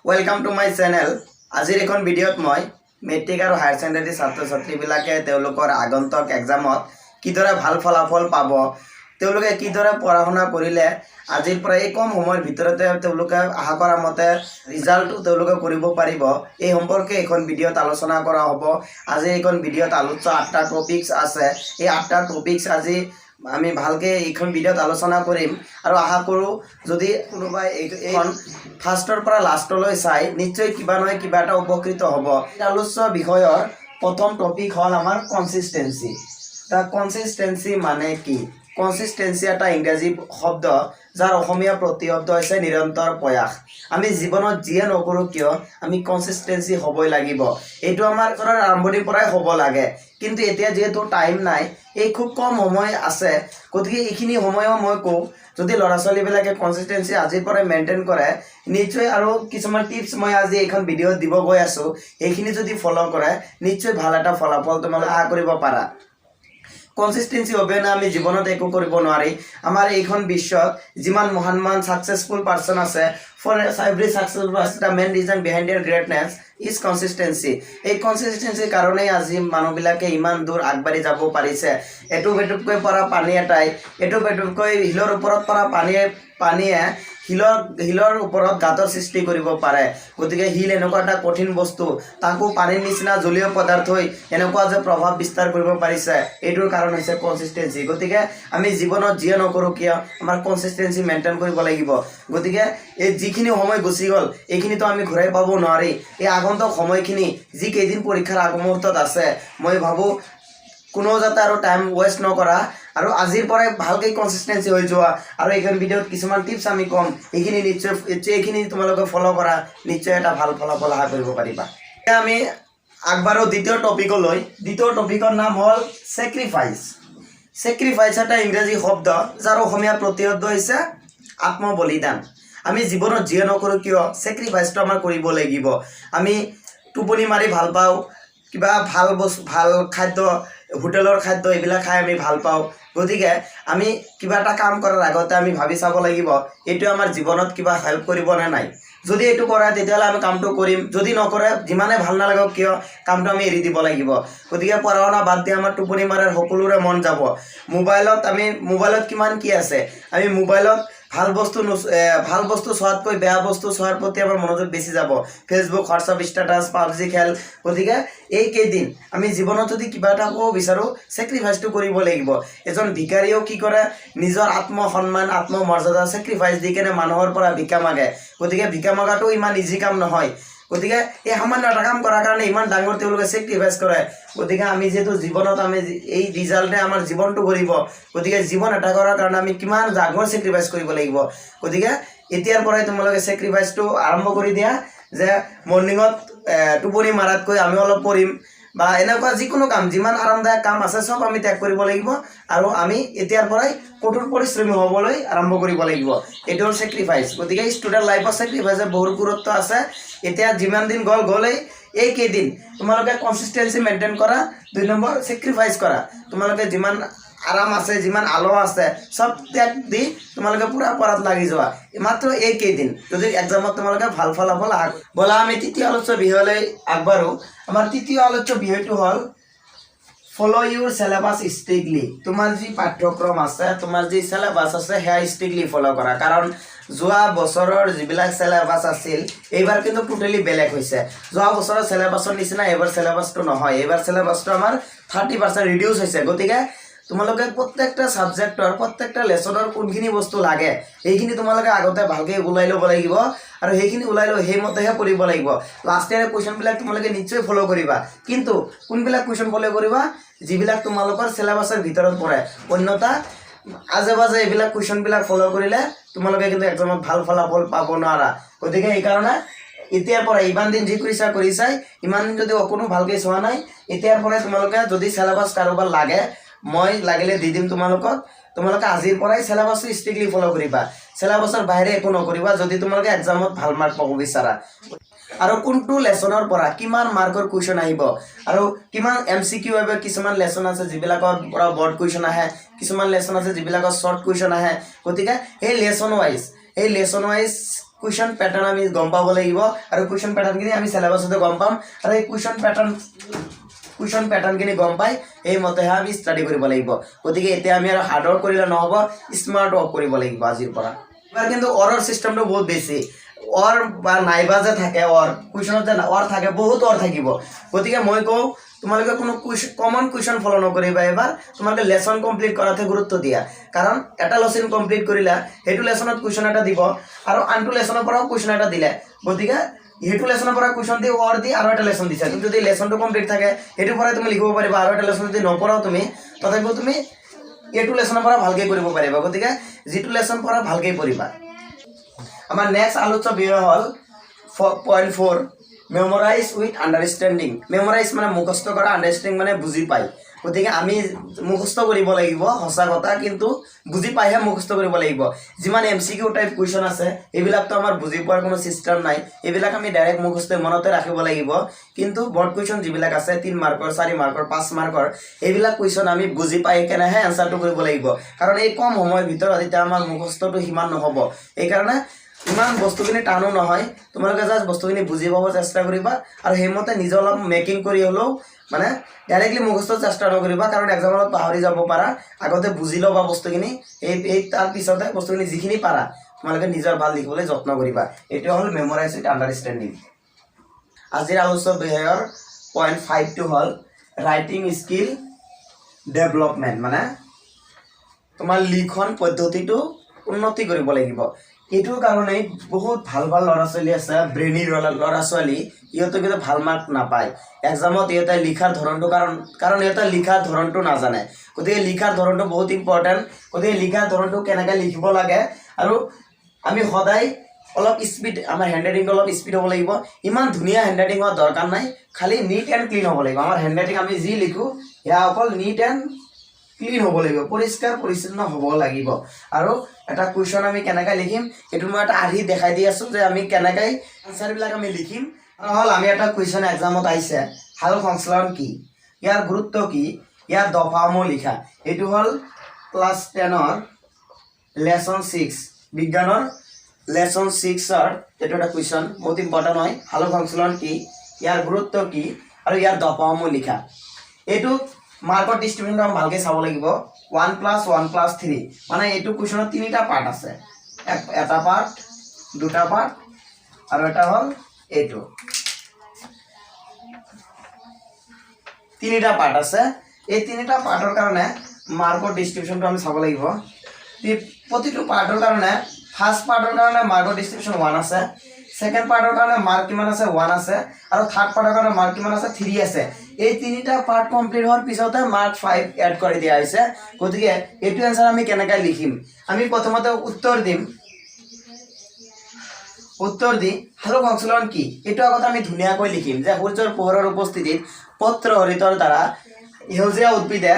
Welcome to my channel. আজিৰ এইখন ভিডিঅ'ত মই মেট্ৰিক আৰু হায়াৰ ছেকেণ্ডেৰী ছাত্ৰ ছাত্ৰীবিলাকে তেওঁলোকৰ আগন্তুক এক্সামত কিদৰে ভাল ফলাফল পাব, তেওঁলোকে কিদৰে পঢ়া শুনা কৰিলে আজিৰ পৰা এই কম সময়ৰ ভিতৰতে তেওঁলোকে আশা কৰা মতে ৰিজাল্টটো তেওঁলোকে কৰিব পাৰিব, এই সম্পৰ্কে এইখন ভিডিঅ'ত আলোচনা কৰা হ'ব। আজি এইখন ভিডিঅ'ত আলোচ্য আঠটা টপিকছ আছে। এই আঠটা টপিকছ আজি আমি ভালকৈ এইখন ভিডিঅ'ত আলোচনা কৰিম আৰু আশা কৰোঁ, যদি কোনোবাই এইখন ফাৰ্ষ্টৰ পৰা লাষ্টলৈ চাই, নিশ্চয় কিবা নহয় কিবা এটা উপকৃত হ'ব। আলোচ্য বিষয়ৰ প্ৰথম টপিক হ'ল আমাৰ কনচিষ্টেঞ্চি। The consistency মানে কি? কনচিষ্টেঞ্চি এটা ইংৰাজী শব্দ, যাৰ অসমীয়া প্ৰতিশব্দ হৈছে নিৰন্তৰ প্ৰয়াস। আমি জীৱনত যিয়ে নকৰোঁ কিয়, আমি কনচিষ্টেঞ্চি হ'বই লাগিব। এইটো আমাৰ ধৰা আৰম্ভণিৰ পৰাই হ'ব লাগে। কিন্তু এতিয়া যিহেতু টাইম নাই, এই খুব কম সময় আছে, গতিকে এইখিনি সময়ো মই কওঁ, যদি ল'ৰা ছোৱালীবিলাকে কনচিষ্টেঞ্চি আজিৰ পৰাই মেইনটেইন কৰে নিশ্চয়, আৰু কিছুমান টিপছ মই আজি এইখন ভিডিঅ'ত দিব গৈ আছোঁ, সেইখিনি যদি ফ'ল' কৰে, নিশ্চয় ভাল এটা ফলাফল তোমালোকে আশা কৰিব পাৰা। কনচিষ্টেঞ্চি অবিহনে আমি জীৱনত একো কৰিব নোৱাৰি। আমাৰ এইখন বিশ্বত যিমান মহান মহান ছাকচেছফুল পাৰ্চন আছে, for every successful person, the main reason behind their greatness is consistency. এই কনচিষ্টেঞ্চিৰ কাৰণেই আজি মানুহবিলাকে ইমান দূৰ আগবাঢ়ি যাব পাৰিছে। এটোপ এটোপকৈ পৰা পানী এটাই, এটোপ এটোপকৈ শিলৰ ওপৰত পৰা পানীয়ে শিলৰ ওপৰত গাঁতৰ সৃষ্টি কৰিব পাৰে। গতিকে শিল এনেকুৱা এটা কঠিন বস্তু, তাকো পানীৰ নিচিনা জলীয় পদাৰ্থই এনেকুৱা যে প্ৰভাৱ বিস্তাৰ কৰিব পাৰিছে, এইটোৰ কাৰণ হৈছে কনচিষ্টেঞ্চি। গতিকে আমি জীৱনত যিয়ে নকৰোঁ কিয়, আমাৰ কনচিষ্টেঞ্চি মেইনটেইন কৰিব লাগিব। গতিকে এই যিখিনি সময় গুচি গ'ল, এইখিনিতো আমি ঘূৰাই পাব নোৱাৰি। এই আগন্তুক সময়খিনি, যি কেইদিন পৰীক্ষাৰ আগমুহূৰ্তত আছে, মই ভাবোঁ কোনো যাতে আৰু টাইম ৱেষ্ট নকৰা আৰু আজিৰ পৰাই ভালকৈ কনচিষ্টেঞ্চি হৈ যোৱা। আৰু এইখন ভিডিঅ'ত কিছুমান টিপছ আমি ক'ম, এইখিনি নিশ্চয় এইখিনি তোমালোকে ফ'ল' কৰা, নিশ্চয় এটা ভাল ফলাফল আশা কৰিব পাৰিবা। এতিয়া আমি আগবাঢ়ো দ্বিতীয় টপিকলৈ। দ্বিতীয় টপিকৰ নাম হ'ল ছেক্ৰিফাইচ। ছেক্ৰিফাইচ এটা ইংৰাজী শব্দ, যাৰ অসমীয়া প্ৰতিশব্দ হৈছে আত্মবলিদান। আমি জীৱনত যিয়ে নকৰোঁ কিয়, ছেক্ৰিফাইচটো আমাৰ কৰিব লাগিব। আমি টোপনি মাৰি ভাল পাওঁ, কিবা ভাল বস্তু, ভাল খাদ্য, হোটেলৰ খাদ্য, এইবিলাক খাই আমি ভাল পাওঁ। গতিকে আমি কিবা এটা কাম কৰাৰ আগতে আমি ভাবি চাব লাগিব, এইটো আমাৰ জীৱনত কিবা হেল্প কৰিব নে নাই। যদি এইটো কৰে, তেতিয়াহ'লে আমি কামটো কৰিম। যদি নকৰে, যিমানে ভাল নালাগক কিয়, কামটো আমি এৰি দিব লাগিব। গতিকে পঢ়া শুনা বাদ দি আমাৰ টোপনি মাৰাৰ সকলোৰে মন যাব। মোবাইলত কিমান কি আছে, আমি মোবাইলত ভাল বস্তু চোৱাতকৈ বেয়া বস্তু চোৱাৰ প্ৰতি আমাৰ মনোযোগ বেছি যাব। ফেচবুক, হোৱাটছআপ ষ্টেটাছ, পাবজি খেল। গতিকে এইকেইদিন আমি জীৱনত যদি কিবা এটা ক'ব বিচাৰোঁ, ছেক্ৰিফাইচটো কৰিব লাগিব। এজন ভিকাৰীয়েও কি কৰে? নিজৰ আত্মসন্মান, আত্মমৰ্যাদা ছেক্ৰিফাইচ দি কেনে মানুহৰ পৰা ভিক্ষা মাগে। গতিকে ভিক্ষা মাগাটো ইমান ইজি কাম নহয়। গতিকে এই সামান্য এটা কাম কৰাৰ কাৰণে ইমান ডাঙৰ তেওঁলোকে ছেক্ৰিফাইচ কৰে। গতিকে আমি যিহেতু জীৱনত আমি এই ৰিজাল্টে আমাৰ জীৱনটো কৰিব, গতিকে জীৱন এটা কৰাৰ কাৰণে আমি কিমান ডাঙৰ ছেক্ৰিফাইচ কৰিব লাগিব। গতিকে এতিয়াৰ পৰাই তোমালোকে ছেক্ৰিফাইচটো আৰম্ভ কৰি দিয়া যে মৰ্ণিঙত টোপনি মাৰাতকৈ আমি অলপ পঢ়িম, বা এনেকুৱা যিকোনো কাম, যিমান আৰামদায়ক কাম আছে, চব আমি ত্যাগ কৰিব লাগিব আৰু আমি এতিয়াৰ পৰাই কঠোৰ পৰিশ্ৰমী হ'বলৈ আৰম্ভ কৰিব লাগিব। এইটো হ'ল ছেক্ৰিফাইচ। গতিকে ষ্টুডেণ্ট লাইফত ছেক্ৰিফাইচৰ বহুত গুৰুত্ব আছে। এতিয়া যিমান দিন গ'ল গ'লেই, এইকেইদিন তোমালোকে কনচিষ্টেঞ্চি মেইনটেইন কৰা, দুই নম্বৰ ছেক্ৰিফাইচ কৰা। তোমালোকে যিমান আৰাম আছে, যিমান আলো আছে, চব ত্যাগ দি তোমালোকে পূৰা পঢ়াত লাগি যোৱা মাত্ৰ এইকেইদিন, যদি এক্সামত তোমালোকে ভাল ফলাফল আশা। ব'লা, আমি তৃতীয় আলোচ্য বিষয়লৈ আগবাঢ়ো। আমাৰ তৃতীয় আলোচ্য বিষয়টো হ'ল follow your syllabus strictly. তোমাৰ যি পাঠ্যক্ৰম আছে, তোমাৰ যি চেলেবাছ আছে, সেয়া ষ্ট্ৰিক্টলি ফ'ল' কৰা। কাৰণ যোৱা বছৰৰ যিবিলাক চেলেবাছ আছিল, এইবাৰ কিন্তু টোটেলি বেলেগ হৈছে। যোৱা বছৰৰ চেলেবাছৰ নিচিনা এইবাৰ চেলেবাছটো নহয়। এইবাৰ চেলেবাছটো আমাৰ 30% ৰিডিউচ হৈছে। গতিকে তোমালোকে প্ৰত্যেকটা ছাবজেক্টৰ, প্ৰত্যেকটা লেচনৰ কোনখিনি বস্তু লাগে, সেইখিনি তোমালোকে আগতে ভালকৈ ওলাই ল'ব লাগিব আৰু সেইখিনি ওলাই লৈ সেইমতেহে পঢ়িব লাগিব। লাষ্ট ইয়াৰৰ কুৱেশ্যনবিলাক তোমালোকে নিশ্চয় ফ'ল' কৰিবা, কিন্তু কোনবিলাক কুৱেশ্যন ফ'ল' কৰিবা? যিবিলাক তোমালোকৰ চিলেবাছৰ ভিতৰত পৰে। অন্যথা আজে বাজে এইবিলাক কুৱেশ্যনবিলাক ফ'ল' কৰিলে তোমালোকে কিন্তু এক্সামত ভাল ফলাফল পাব নোৱাৰা। গতিকে সেইকাৰণে এতিয়াৰ পৰা ইমান দিন যি কৰিছা কৰিছাই, ইমান দিন যদি অকণো ভালকৈ চোৱা নাই, এতিয়াৰ পৰাই তোমালোকে যদি চিলেবাছ কাৰোবাৰ লাগে, মই লাগিলে দি দিম তোমালোকক। তোমালোকে আজিৰ পৰাই চিলেবাছটো ষ্ট্ৰিক্টলি ফ'ল' কৰিবা, চিলেবাছৰ বাহিৰে একো নকৰিবা, যদি তোমালোকে এক্সামত ভাল মাৰ্ক পাব বিচাৰা। আৰু কোনটো লেচনৰ পৰা কিমান মাৰ্কৰ কুৱেশ্যন আহিব আৰু কিমান এমচিকিউ আহিব, কিছুমান লেচন আছে যিবিলাকৰ পৰা বৰ্ড কুৱেশ্যন আহে, কিছুমান লেচন আছে যিবিলাকৰ শ্বৰ্ট কুৱেশ্যন আহে। গতিকে সেই লেচন ৱাইজ কুৱেশ্যন পেটাৰ্ণ আমি গম পাব লাগিব আৰু কুৱেশ্যন পেটাৰ্ণখিনি আমি চিলেবাছতে গম পাম আৰু এই কুৱেশ্যন পেটাৰ্ণখিনি গম পাই সেইমতেহে আমি ষ্টাডি কৰিব লাগিব। গতিকে এতিয়া আমি আৰু হাৰ্ড ৱৰ্ক কৰিলে নহ'ব, স্মাৰ্ট ৱৰ্ক কৰিব লাগিব আজিৰ পৰা। এবাৰ কিন্তু অৰৰ চিষ্টেমটো বহুত বেছি। অৰ বা নাইবা যে থাকে, অৰ কুৱেশ্যনত যে অৰ থাকে, বহুত অৰ থাকিব। গতিকে মই কওঁ, তোমালোকে কোনো কমন কুৱেশ্যন ফ'ল' নকৰিবা। এবাৰ তোমালোকে লেচন কমপ্লিট কৰাতহে গুৰুত্ব দিয়া। কাৰণ এটা লেচন কমপ্লিট কৰিলা, সেইটো লেচনত কুৱেশ্যন এটা দিব আৰু আনটো লেচনৰ পৰাও কুৱেশ্যন এটা দিলে। গতিকে সেইটো লেচনৰ পৰা কুৱেশ্যন দি, অৰ দি আৰু এটা লেচন দিছে। কিন্তু যদি লেচনটো কমপ্লিট থাকে, সেইটোৰ পৰাই তুমি লিখিব পাৰিবা। আৰু এটা লেচন যদি নপঢ়াও তুমি, তথাপিও তুমি এইটো লেচনৰ পৰা ভালকৈ কৰিব পাৰিবা। গতিকে যিটো লেচন পঢ়া, ভালকৈ পঢ়িবা। আমাৰ নেক্সট আলোচ্য বিষয় হ'ল point 4, memorize with understanding। Memorize মানে মুখস্থ কৰা, আণ্ডাৰষ্টেণ্ডিং মানে বুজি পায়। গতিকে আমি মুখস্থ কৰিব লাগিব সঁচা কথা, কিন্তু বুজি পাইহে মুখস্থ কৰিব লাগিব। যিমান এমচিকিউ টাইপ কুৱেশ্যন আছে, এইবিলাকতো আমাৰ বুজি পোৱাৰ কোনো চিষ্টেম নাই। এইবিলাক আমি ডাইৰেক্ট মুখস্থ মনতে ৰাখিব লাগিব। কিন্তু বৰ্ড কুৱেশ্যন যিবিলাক আছে, 3 মাৰ্কৰ, 4 মাৰ্কৰ, 5 মাৰ্কৰ, এইবিলাক কুৱেশ্যন আমি বুজি পাই কেনেহে এনচাৰটো কৰিব লাগিব। কাৰণ এই কম সময়ৰ ভিতৰত এতিয়া আমাৰ মুখস্থটো সিমান নহ'ব। এইকাৰণে ইমান বস্তুখিনি টানো নহয়। তোমালোকে জাষ্ট বস্তুখিনি বুজি পাব চেষ্টা কৰিবা আৰু সেইমতে নিজে অলপ মেকিং কৰি হ'লেও, মানে ডাইৰেক্টলি মুখস্থ চেষ্টা নকৰিবা, কাৰণ এক্সামত পাহৰি যাব পাৰা। আগতে বুজি ল'বা বস্তুখিনি। এই তাৰপিছতে বস্তুখিনি যিখিনি পাৰা, তোমালোকে নিজৰ ভাল লিখিবলৈ যত্ন কৰিবা। এইটো হ'ল মেমৰাইজ উইথ আণ্ডাৰষ্টেণ্ডিং। আজিৰ আলোচ্য বিষয়ৰ পইণ্ট 5টো হ'ল ৰাইটিং স্কিল ডেভেলপমেণ্ট, মানে তোমাৰ লিখন পদ্ধতিটো উন্নতি কৰিব লাগিব। এইটোৰ কাৰণেই বহুত ভাল ভাল ল'ৰা ছোৱালী আছে, ব্ৰেইনী ল'ৰা ছোৱালী, ইহঁতে কিন্তু ভাল মাৰ্ক নাপায় এক্সামত। ইহঁতে লিখাৰ ধৰণটো, কাৰণ ইহঁতে লিখাৰ ধৰণটো নাজানে। গতিকে লিখাৰ ধৰণটো বহুত ইম্পৰ্টেণ্ট। গতিকে লিখাৰ ধৰণটো কেনেকৈ লিখিব লাগে আৰু আমি সদায় অলপ স্পীড, আমাৰ হেণ্ড ৰাইটিংটো অলপ স্পীড হ'ব লাগিব। ইমান ধুনীয়া হেণ্ড ৰাইটিং হোৱাৰ দৰকাৰ নাই, খালি নিট এণ্ড ক্লিন হ'ব লাগিব। আমাৰ হেণ্ড ৰাইটিং, আমি যি লিখোঁ, সেয়া অকল নিট এণ্ড ক্লিন হ'ব লাগিব, পৰিষ্কাৰ পৰিচ্ছন্ন হ'ব লাগিব। আৰু এটা কুৱেশ্যন আমি কেনেকৈ লিখিম, সেইটো মই এটা আৰ্হি দেখাই দি আছোঁ যে আমি কেনেকৈ আনচাৰবিলাক আমি লিখিম। আৰু হ'ল আমি এটা কুৱেশ্যন এক্সামত আহিছে, সালোক সংশ্লেষণ কি, ইয়াৰ গুৰুত্ব কি, ইয়াৰ দফাসমূহ লিখা। এইটো হ'ল ক্লাছ 10ৰ লেচন 6, বিজ্ঞানৰ লেচন 6ৰ এইটো এটা কুৱেশ্যন, বহুত ইম্পৰ্টেণ্ট হয়। সালোক সংশ্লেষণ কি, ইয়াৰ গুৰুত্ব কি আৰু ইয়াৰ দফাসমূহ লিখা। এইটো মাৰ্কৰ ডিষ্ট্ৰিবিউশ্যনটো আমি ভালকৈ চাব লাগিব। 1 + 1 + 3, মানে এইটো কুৱেশ্যনত তিনিটা পাৰ্ট আছে। এটা পাৰ্ট, দুটা পাৰ্ট আৰু এটা হ'ল এইটো। তিনিটা পাৰ্ট আছে। এই তিনিটা পাৰ্টৰ কাৰণে মাৰ্কৰ ডিষ্ট্ৰিবিউশ্যনটো আমি চাব লাগিব। প্ৰতিটো পাৰ্টৰ কাৰণে, ফাৰ্ষ্ট পাৰ্টৰ কাৰণে মাৰ্কৰ ডিষ্ট্ৰিবিউশ্যন 1 আছে, ছেকেণ্ড পাৰ্টৰ কাৰণে মাৰ্ক কিমান আছে? 1 আছে। আৰু থাৰ্ড পাৰ্টৰ কাৰণে মাৰ্ক কিমান আছে? 3 আছে। এই তিনিটা পাৰ্ট কমপ্লিট হোৱাৰ পিছতে মাৰ্ক 5 এড কৰি দিয়া হৈছে। গতিকে এইটো এনচাৰ আমি কেনেকৈ লিখিম? আমি প্ৰথমতে উত্তৰ দিম। উত্তৰ দি সালোক সংশ্লেষণ কি, এইটো আগতে আমি ধুনীয়াকৈ লিখিম যে সূৰ্যৰ পোহৰৰ উপস্থিতিত পত্ৰ হৰিতৰ দ্বাৰা সেউজীয়া উদ্ভিদে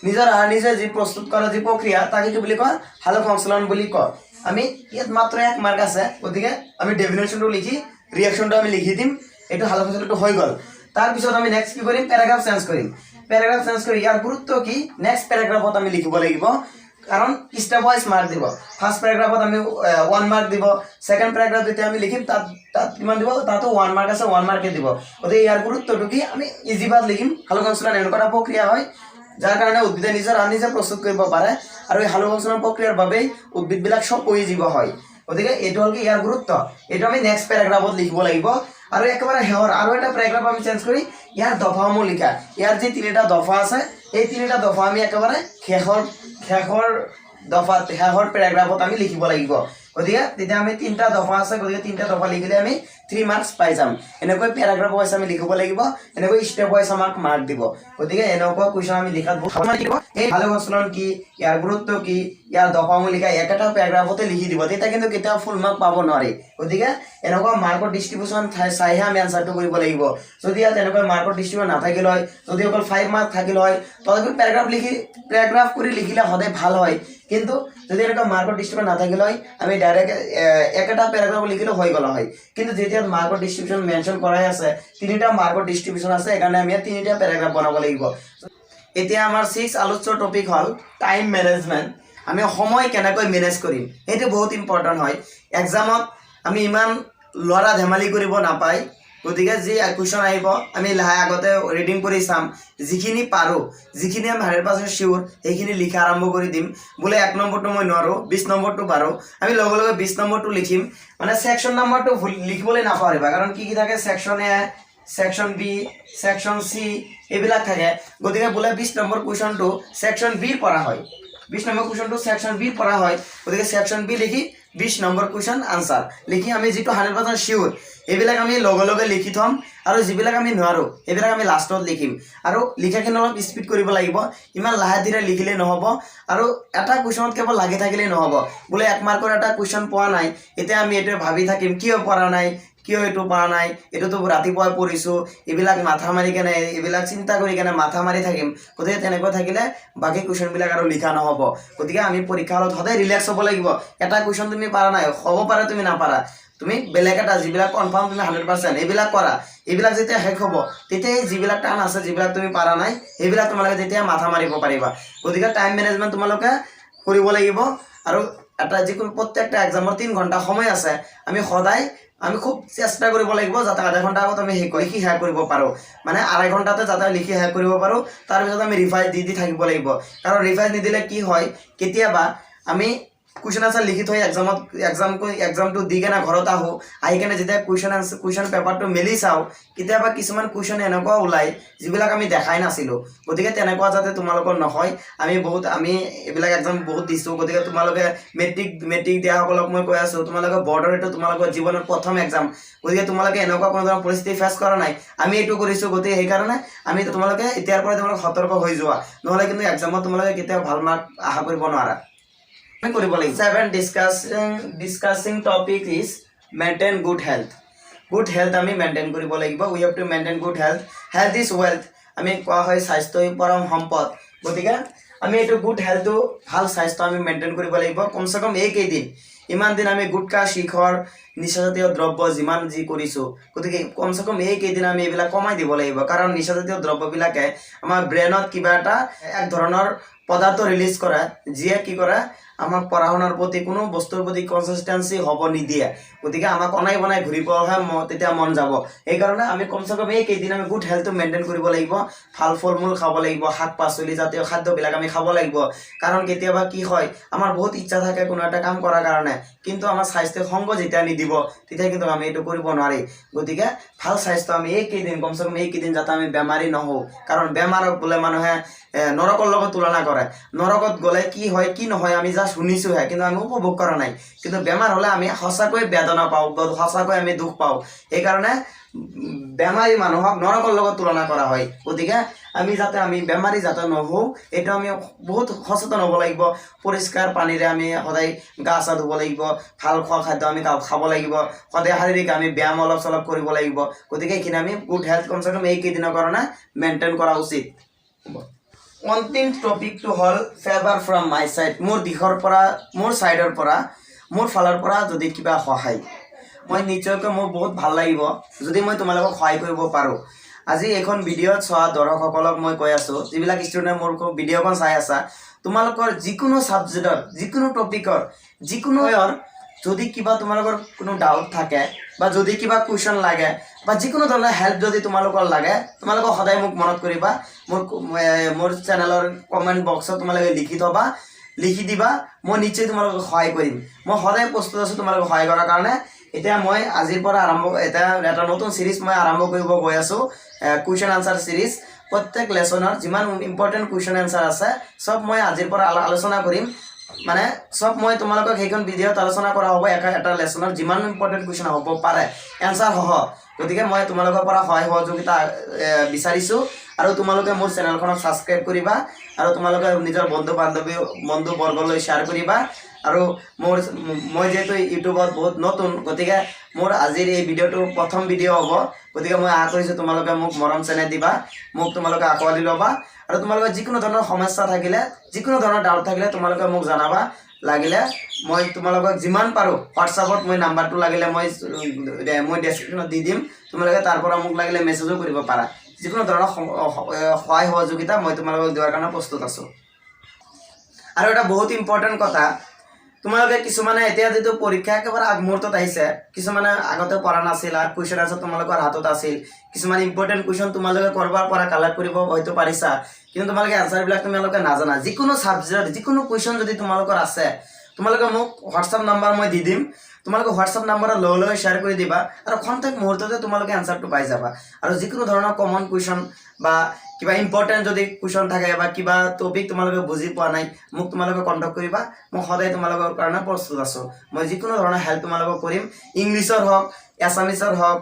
নিজৰ আহাৰ নিজে যি প্ৰস্তুত কৰা যি প্ৰক্ৰিয়া, তাকে কি বুলি কয়? সালোক সংশ্লেষণ বুলি কয়। আমি ইয়াত মাত্ৰ 1 মাৰ্ক আছে, গতিকে আমি ডেফিনেশ্যনটো লিখি ৰিয়েকশ্যনটো আমি লিখি দিম। এইটো সালোক সংশ্লেষণটো হৈ গ'ল। তাৰপিছত আমি নেক্সট কি কৰিম? পেৰাগ্ৰাফ চেঞ্জ কৰিম। পেৰাগ্ৰাফ চেঞ্জ কৰি ইয়াৰ গুৰুত্ব কি, নেক্সট পেৰাগ্ৰাফত আমি লিখিব লাগিব। কাৰণ ষ্টেপ ৱাইজ মাৰ্ক দিব। ফাৰ্ষ্ট পেৰাগ্ৰাফত আমি 1 মাৰ্ক দিব। ছেকেণ্ড পেৰাগ্ৰাফ যেতিয়া আমি লিখিম, তাত কিমান দিব? তাতো 1 মাৰ্ক আছে, 1 মাৰ্কে দিব। গতিকে ইয়াৰ গুৰুত্বটো কি, আমি ইজি ভাষাত লিখিম। সালোক সংশ্লেষণ এনেকুৱা এটা প্ৰক্ৰিয়া হয়, যাৰ কাৰণে উদ্ভিদে নিজৰ আহাৰ নিজে প্ৰস্তুত কৰিব পাৰে আৰু এই সালোক সংশ্লেষণ প্ৰক্ৰিয়াৰ বাবেই উদ্ভিদবিলাক স্বপোষী জীৱ হয়। গতিকে এইটো হ'ল কি ইয়াৰ গুৰুত্ব। এইটো আমি নেক্সট পেৰাগ্ৰাফত লিখিব লাগিব। আৰু একেবাৰে শেষৰ আৰু এটা পেৰাগ্ৰাফ আমি চেঞ্জ কৰি ইয়াৰ দফাসমূহ লিখা। ইয়াৰ যি তিনিটা দফা আছে, এই তিনিটা দফা আমি একেবাৰে শেষৰ দফাত, শেষৰ পেৰাগ্ৰাফত আমি লিখিব লাগিব। গতিকে তেতিয়া আমি তিনিটা দফা আছে, গতিকে তিনিটা দফা লিখিলে আমি 3 মাৰ্কছ পাই যাম। এনেকৈ পেৰাগ্ৰাফ ৱাইজ আমি লিখিব লাগিব। এনেকৈ ষ্টেপ ৱাইজ আমাক মাৰ্ক দিব। গতিকে এনেকুৱা কুৱেশ্যন আমি লিখাত বহুত সময় লাগিব। এই সালোক সংশ্লেষণ কি, ইয়াৰ গুৰুত্ব কি, ইয়াৰ দফাসমূহ লিখা, একেটা পেৰাগ্ৰাফতে লিখি দিব, তেতিয়া কিন্তু কেতিয়াও ফুল মাৰ্ক পাব নোৱাৰি। গতিকে এনেকুৱা মাৰ্কৰ ডিষ্ট্ৰিবিউশ্যন চাইহে আমি এনচাৰটো কৰিব লাগিব। যদি ইয়াত এনেকুৱা মাৰ্কৰ ডিষ্ট্ৰিবিউশ্যন নাথাকিল হয়, যদি অকল 5 মাৰ্ক থাকিল হয়, তথাপিও পেৰাগ্ৰাফ লিখি, পেৰাগ্ৰাফ কৰি লিখিলে সদায় ভাল হয়। কিন্তু যদি এনেকুৱা মাৰ্কৰ ডিষ্ট্ৰিবিউশ্যন নাথাকিল হয়, আমি ডাইৰেক্ট একেটা পেৰাগ্ৰাফ লিখিলেও হৈ গ'ল হয়। কিন্তু যেতিয়া মাৰ্কৰ ডিষ্ট্ৰিবিউশ্যন মেনশ্যন কৰাই আছে, তিনিটা মাৰ্কৰ ডিষ্ট্ৰিবিউশ্যন আছে, সেইকাৰণে আমি ইয়াত তিনিটা পেৰাগ্ৰাফ বনাব লাগিব। এতিয়া আমাৰ 6 আলোচ্য টপিক হ'ল টাইম মেনেজমেণ্ট। আমি সময় কেনেকৈ মেনেজ কৰিম, সেইটো বহুত ইম্পৰ্টেণ্ট হয় এক্সামত। আমি ইমান ল'ৰা ধেমালি কৰিব নাপায়। গতিকে যি কুৱেশ্যন আহিব, আমি লাহে আগতে ৰিডিং কৰি চাম। যিখিনি পাৰোঁ, যিখিনি আমি 100% চিয়'ৰ, সেইখিনি লিখা আৰম্ভ কৰি দিম। বোলে 1 নম্বৰটো মই নোৱাৰোঁ, 20 নম্বৰটো পাৰোঁ, আমি লগে লগে 20 নম্বৰটো লিখিম। মানে ছেকশ্যন নাম্বাৰটো ভুল লিখিবলৈ নাপাহৰিবা, কাৰণ কি কি থাকে, section A, section B, section C, এইবিলাক থাকে। গতিকে বোলে 20 নম্বৰ কুৱেশ্যনটো ছেকশ্যন বিৰ পৰা হয়, 20 নম্বৰ কুৱেশ্যনটো ছেকশ্যন বিৰ পৰা হয়, গতিকে ছেকশ্যন বি লিখি 20 নম্বৰ কুৱেশ্যন আনচাৰ লিখি আমি যিটো 100% চিয়'ৰ, এইবিলাক আমি লগে লগে লিখি থ'ম আৰু যিবিলাক আমি নোৱাৰোঁ, সেইবিলাক আমি লাষ্টত লিখিম। আৰু লিখাখিনি অলপ স্পীড কৰিব লাগিব, ইমান লাহে ধীৰে লিখিলে নহ'ব। আৰু এটা কুৱেশ্যনত কেৱল লাগি থাকিলেই নহ'ব। বোলে 1 মাৰ্কৰ এটা কুৱেশ্যন পোৱা নাই, এতিয়া আমি এইটোৱে ভাবি থাকিম, কিয় পৰা নাই, কিয় এইটো পোৱা নাই, এইটোতো ৰাতিপুৱাই পঢ়িছোঁ, এইবিলাক মাথা মাৰি কেনে, এইবিলাক চিন্তা কৰি কেনে মাথা মাৰি থাকিম। গতিকে তেনেকুৱা থাকিলে বাকী কুৱেশ্যনবিলাক আৰু লিখা নহ'ব। গতিকে আমি পৰীক্ষা হলত সদায় ৰিলেক্স হ'ব লাগিব। এটা কুৱেশ্যন তুমি পাৰা নাই, হ'ব পাৰে তুমি নাপাৰা, তুমি বেলেগ এটা যিবিলাক কনফাৰ্ম তুমি 100%, এইবিলাক কৰা। এইবিলাক যেতিয়া শেষ হ'ব, তেতিয়া এই যিবিলাক টান আছে, যিবিলাক তুমি পাৰা নাই, সেইবিলাক তোমালোকে তেতিয়া মাথা মাৰিব পাৰিবা। গতিকে টাইম মেনেজমেণ্ট তোমালোকে কৰিব লাগিব। আৰু এটা যিকোনো প্ৰত্যেকটা এক্সামৰ 3 ঘণ্টা সময় আছে। আমি সদায় আমি খুব চেষ্টা কৰিব লাগিব যাতে আধা ঘণ্টা আগত আমি শেষ লিখি শেষ কৰিব পাৰোঁ, মানে আঢ়াই ঘণ্টাতে যাতে লিখি শেষ কৰিব পাৰোঁ। তাৰপিছত আমি ৰিভাইজ দি দি থাকিব লাগিব, কাৰণ ৰিভাইজ নিদিলে কি হয়, কেতিয়াবা আমি কুৱেশ্যন আনচাৰ লিখি থৈ এক্সামত এক্সামটো দি কেনে ঘৰত আহোঁ, আহি কেনে যেতিয়া কুৱেশ্যন পেপাৰটো মেলি চাওঁ, কেতিয়াবা কিছুমান কুৱেশ্যন এনেকুৱা ওলায় যিবিলাক আমি দেখাই নাছিলোঁ। গতিকে তেনেকুৱা যাতে তোমালোকৰ নহয়। আমি এইবিলাক এক্সাম বহুত দিছোঁ। গতিকে তোমালোকে মেট্ৰিক দিয়াসকলক মই কৈ আছোঁ, তোমালোকে বৰ্ডৰ এইটো তোমালোকৰ জীৱনৰ প্ৰথম এক্সাম। গতিকে তোমালোকে এনেকুৱা কোনো ধৰণৰ পৰিস্থিতি ফেচ কৰা নাই, আমি এইটো কৰিছোঁ। গতিকে সেইকাৰণে আমি তোমালোকে এতিয়াৰ পৰাই তোমালোক সতৰ্ক হৈ যোৱা, নহ'লে কিন্তু এক্সামত তোমালোকে কেতিয়াও ভাল মাৰ্ক আশা কৰিব নোৱাৰা। আমি কৰিব লাগিব। Seven discussing topic is maintain good health. Good health আমি মেইনটেইন কৰিব লাগিব। We have to maintain good health. Health is wealth, আমি কোৱা হয়, স্বাস্থ্যই পৰম সম্পদ। গতিকে আমি এইটো গুড হেল্থটো, ভাল স্বাস্থ্য আমি মেইনটেইন কৰিব লাগিব। কমচে কম এইকেইদিন, ইমান দিন আমি গুটকা, শিখৰ, নিচাজাতীয় দ্ৰব্য যিমান যি কৰিছোঁ, গতিকে কমচে কম এইকেইদিন আমি এইবিলাক কমাই দিব লাগিব। কাৰণ নিচাজাতীয় দ্ৰব্যবিলাকে আমাৰ ব্ৰেইনত কিবা এটা এক ধৰণৰ পদাৰ্থ ৰিলিজ কৰে, যিয়ে কি কৰে, আমাক পঢ়া শুনাৰ প্ৰতি, কোনো বস্তুৰ প্ৰতি কনচিষ্টেঞ্চি হ'ব নিদিয়ে। গতিকে আমাক অনাই বনাই ঘূৰিবহে তেতিয়া মন যাব। সেইকাৰণে আমি কমচে কম এইকেইদিন আমি গুড হেল্থটো মেইনটেইন কৰিব লাগিব। ভাল ফল মূল খাব লাগিব, শাক পাচলি জাতীয় খাদ্যবিলাক আমি খাব লাগিব। কাৰণ কেতিয়াবা কি হয়, আমাৰ বহুত ইচ্ছা থাকে কোনো এটা কাম কৰাৰ কাৰণে, কিন্তু আমাৰ স্বাস্থ্যই সংগ যেতিয়া নিদিব, তেতিয়া কিন্তু আমি এইটো কৰিব নোৱাৰি। গতিকে ভাল স্বাস্থ্য আমি এইকেইদিন, কমচে কম এইকেইদিন যাতে আমি বেমাৰী নহওঁ। কাৰণ বেমাৰক বোলে মানুহে নৰকৰ লগত তুলনা কৰে। নৰকত গ'লে কি হয় কি নহয়, আমি জাষ্ট শুনিছোঁহে, কিন্তু আমি উপভোগ কৰা নাই। কিন্তু বেমাৰ হ'লে আমি সঁচাকৈ বেদনা পাওঁ, সঁচাকৈ আমি দুখ পাওঁ। সেইকাৰণে বেমাৰী মানুহক নৰকৰ লগত তুলনা কৰা হয়। গতিকে আমি যাতে আমি বেমাৰী যাতে নহওঁ, এইটো আমি বহুত সচেতন হ'ব লাগিব। পৰিষ্কাৰ পানীৰে আমি সদায় গা চা ধুব লাগিব, ভাল খোৱা খাদ্য আমি খাব লাগিব, সদায় শাৰীৰিক আমি ব্যায়াম অলপ চলপ কৰিব লাগিব। গতিকে এইখিনি আমি গুড হেল্থ কমচে কম এইকেইদিনৰ কাৰণে মেইনটেইন কৰা উচিত। অন্তিম টপিকটো হ'ল ফেভাৰ ফ্ৰম my side. মোৰ দিশৰ পৰা, মোৰ ছাইডৰ পৰা, মোৰ ফালৰ পৰা যদি কিবা সহায়, মই নিশ্চয়কৈ মোৰ বহুত ভাল লাগিব যদি মই তোমালোকক সহায় কৰিব পাৰোঁ। আজি এইখন ভিডিঅ'ত চোৱা দৰ্শকসকলক মই কৈ আছোঁ, যিবিলাক ষ্টুডেণ্টে মোৰ ভিডিঅ'খন চাই আছা, তোমালোকৰ যিকোনো ছাবজেক্টৰ, যিকোনো টপিকৰ, যিকোনো যদি কিবা তোমালোকৰ কোনো ডাউট থাকে বা যদি কিবা কুৱেশ্যন লাগে বা যিকোনো ধৰণৰ হেল্প যদি তোমালোকৰ লাগে, তোমালোকক সদায় মোক মনত কৰিবা। মোৰ চেনেলৰ কমেণ্ট বক্সত তোমালোকে লিখি থ'বা, লিখি দিবা, মই নিশ্চয় তোমালোকক সহায় কৰিম। মই সদায় প্ৰস্তুত আছোঁ তোমালোকক সহায় কৰাৰ কাৰণে। এতিয়া মই আজিৰ পৰা আৰম্ভ এটা এটা নতুন চিৰিজ মই আৰম্ভ কৰিব গৈ আছোঁ, কুৱেশ্যন আনচাৰ চিৰিজ। প্ৰত্যেক লেচনৰ যিমান ইম্পৰ্টেণ্ট কুৱেশ্যন এনচাৰ আছে, চব মই আজিৰ পৰা আলোচনা কৰিম। মানে চব মই তোমালোকক সেইখন ভিডিঅ'ত আলোচনা কৰা হ'ব, এটা এটা লেচনৰ যিমান ইম্পৰ্টেণ্ট কুৱেশ্যন হ'ব পাৰে এনচাৰ সহ। গতিকে মই তোমালোকৰ পৰা সহায় সহযোগিতা বিচাৰিছোঁ আৰু তোমালোকে মোৰ চেনেলখনক ছাবস্ক্ৰাইব কৰিবা আৰু তোমালোকে নিজৰ বন্ধু বান্ধৱী, বন্ধু বৰ্গলৈ শ্বেয়াৰ কৰিবা। আৰু মই যিহেতু ইউটিউবত বহুত নতুন, গতিকে মোৰ আজিৰ এই ভিডিঅ'টো প্ৰথম ভিডিঅ' হ'ব। গতিকে মই আশা কৰিছোঁ তোমালোকে মোক মৰম চেনেহ দিবা, মোক তোমালোকে আঁকোৱালি ল'বা। আৰু তোমালোকৰ যিকোনো ধৰণৰ সমস্যা থাকিলে, যিকোনো ধৰণৰ ডাউট থাকিলে তোমালোকে মোক জনাবা। লাগিলে মই তোমালোকক যিমান পাৰোঁ, হোৱাটছআপত মই নাম্বাৰটো লাগিলে মই ডেছক্ৰিপশ্যনত দি দিম, তোমালোকে তাৰ পৰা মোক লাগিলে মেছেজো কৰিব পাৰা। যিকোনো ধৰণৰ সহায় সহযোগিতা মই তোমালোকক দিয়াৰ কাৰণে প্ৰস্তুত আছোঁ। আৰু এটা বহুত ইম্পৰ্টেণ্ট কথা। তোমালোকে কিছুমানে এতিয়া যিটো পৰীক্ষা একেবাৰে আগমুহূৰ্তত আহিছে, কিছুমানে আগতে পঢ়া নাছিলা, কুৱেশ্যন আনচাৰ তোমালোকৰ হাতত আছিল, কিছুমান ইম্পৰ্টেণ্ট কুৱেশ্যন তোমালোকে ক'ৰবাৰ পৰা কালেক্ট কৰিব হয়তো পাৰিছা, কিন্তু তোমালোকে এনচাৰবিলাক তোমালোকে নাজানা। যিকোনো ছাবজেক্ট, যিকোনো কুৱেশ্যন যদি তোমালোকৰ আছে, তোমালোকে মোক হোৱাটছআপ নাম্বাৰ মই দি দিম। তোমালোকে হোৱাটছআপ নাম্বাৰত লগে লগে শ্বেয়াৰ কৰি দিবা আৰু খন্তেক মুহূৰ্ততে তোমালোকে এনচাৰটো পাই যাবা। আৰু যিকোনো ধৰণৰ কমন কুৱেশ্যন বা কিবা ইম্পৰ্টেণ্ট যদি কুৱেশ্যন থাকে বা কিবা টপিক তোমালোকে বুজি পোৱা নাই, মোক তোমালোকে কণ্টেক্ট কৰিবা। মই সদায় তোমালোকৰ কাৰণে প্ৰস্তুত আছোঁ। মই যিকোনো ধৰণৰ হেল্প তোমালোকক কৰিম। ইংলিছৰ হওক, এছামিছৰ হওক,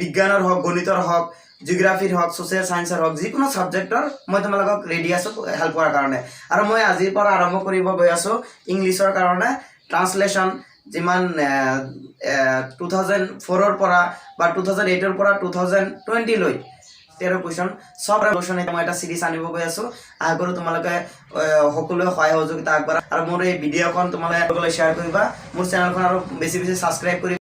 বিজ্ঞানৰ হওক, গণিতৰ হওক, জিঅ'গ্ৰাফিৰ হওক, ছ'চিয়েল ছায়েন্সৰ হওক, যিকোনো ছাবজেক্টৰ মই তোমালোকক ৰেডি আছোঁ হেল্প কৰাৰ কাৰণে। আৰু মই আজিৰ পৰা আৰম্ভ কৰিব গৈ আছোঁ ইংলিছৰ কাৰণে ট্ৰান্সলেশ্যন, যিমান 2004ৰ পৰা বা 2008ৰ পৰা 2020লৈ 13 কুৱেশ্যন, চব কুৱেশ্যন মই এটা চিৰিজ আনিব গৈ আছোঁ। আশা কৰোঁ তোমালোকে সকলোৱে সহায় সহযোগিতা আগবঢ়া আৰু মোৰ এই ভিডিঅ'খন তোমালোকে শ্বেয়াৰ কৰিবা, মোৰ চেনেলখন আৰু বেছি বেছি ছাবস্ক্ৰাইব কৰি